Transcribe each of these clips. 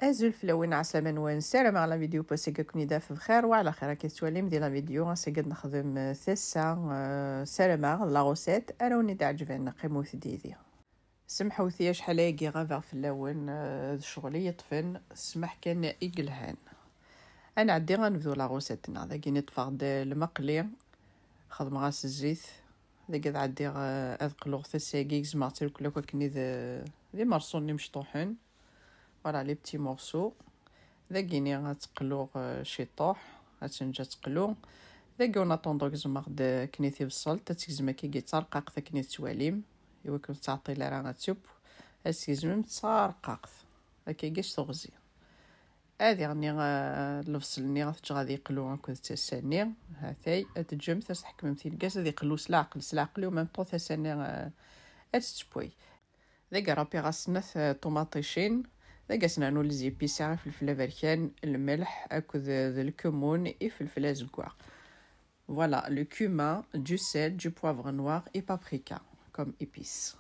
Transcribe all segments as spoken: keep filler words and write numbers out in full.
Azul fell-awen, ɛeslama-nwen. Ssarameɣ la vidéo n wass-agi ad ken-id-taf bxir wa ɛla xir. Akka tettwalim di la vidéo, ass-agi ad nexdem, euh, tasa, euh, ssarameɣ d la recette ara wen-d-iɛeǧben. Qqimet yid-i. Semḥewt-iyi acḥal ayagi ɣabeɣ fell-awen, euh, d ccɣel i yi-ṭṭfen, ssmaḥ kan i yelhan. Ad nɛeddi ad nebdu la recette-nneɣ. Dagi-ni ṭṭfeɣ-d lmeqli, xedmeɣ-as zzit. Dagi ad ɛeddiɣ, euh, ad qluɣ tasa-agi, gezmeɣ-tt irkelli akk akken d, d imerṣunen imecṭuḥen. Voilà, les petits morceaux. Dagi-ni ad teqluɣ, euh, ciṭuḥ, ad tenǧ ad teqlu. Dagi en attendant gezmeɣ-d akken i tibṣelt, ad tegzem akka i d tarqaqt akken i tettwalim, iwakken ur tettɛeṭṭil ara ad teww. Ad tegzmem d tarqaqt, akka i s teɣzi. Ad iɣni, euh, lebṣel-nni ad t-ǧǧeɣ ad yeqlu akked tasa-nni. Hatay, ad teǧǧemt, ad s-tḥekmemt i lgaz ad yeqlu s leɛqel, s leɛqel, u même temps tasa-nni, euh, ad tettewway. Dagi rpiɣ-as snat, eh, ṭumaṭicin. Dagi ad s-nernu les épices, ifelfel aberkan, lmelḥ akked d lkemmun, ifelfel azeggaɣ. Voilà, le cumin, du sel, du poivre noir et paprika comme épices.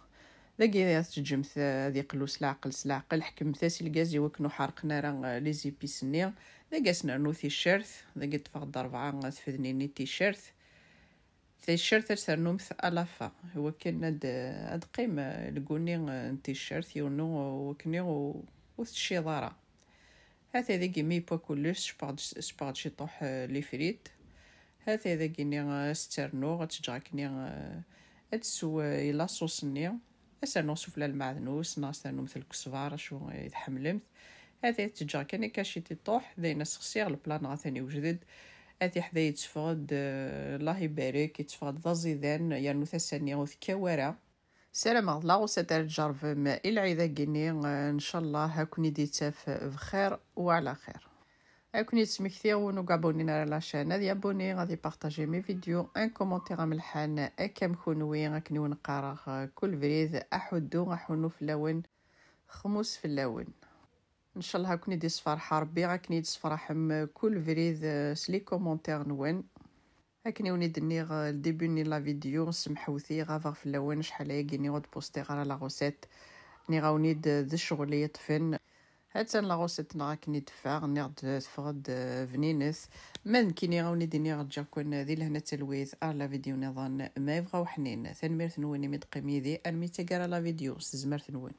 Dagi ad teǧǧemt, eh, ad yeqlu s leɛqel, s leɛqel, ḥekmemt-as i lgaz iwakken ur ḥerqen ara, eh, les épices-nni. Dagi ad s-nernu ticcert, dagi ṭṭfeɣ-d rebɛa, eh, tfednin n ticcert. Ticcert ad ternumt à la fin, iwakken ad, ad qqim, eh, lguni, eh, n ticcert, yiwen u-, wakken ur, ur tecciḍ ara. Hatay dagi mi yewwa kullec, sewweɣ-d, sewweɣ-d ciṭuḥ, eh, les frites. Hatay dagi-ni, eh, ad s-tt-rnuɣ, ad tt-ǧǧeɣ akken, eh, ad tsew, eh, i la sauce-nni. Ad s-rnuɣ sufella lmeɛdnus, neɣ ad s-ternumt lkesbar, acu i tḥemmlemt. Hatay ad tt-ǧǧeɣ kan akka ciṭuḥ, dayen ad sexsiɣ, leplan atan iwjed-d. Ad tiḥda yetteffeɣ-d, eh, Allah ibarek, yetteffeɣ-d d aẓidan, yernu tasa-nni ur tekkaw ara. Ssarameɣ d la recette ara tjerrbem i lɛid-agi-ni, eh, ncallah ad ken-id-ittaf bxir wa ɛla xir. Ad ken-id-smektiɣ, win ur yabonnin ara la chaîne, ad yaboni, ad ipartaji mes vidéos, un commentaire amelḥan, akka am kunwi, akken i wen-qqareɣ, eh, kul brid, aḥuddu, aḥunnu fell-awen, xmus fell-awen. Ncallah ad ken-id-isferḥ Rebbi, akken i d-tesferḥem kul brid, eh, s les commentaires-nwen. Akken i wen-id-nniɣ, eh, le début-nni n la vidéo, semḥewt-iyi ɣabeɣ fell-awen, acḥal ayagi-ni ur d-postiɣ ara la recette. Nniɣ-awen-id, eh, d ccɣel i yi-ṭṭfen. Hattan la recette-nneɣ akken i d-teffeɣ, nniɣ-d teffeɣ-d, eh, bninet. Ma d nekkini a wen-id-iniɣ ǧǧiɣ-ken di lehna d talwit ar la vidéo nniḍen, ma yebɣa uḥnin. Tanemmirt-nwen imi d-teqqim yid-i armi d taggara la vidéo, s tezmert-nwen.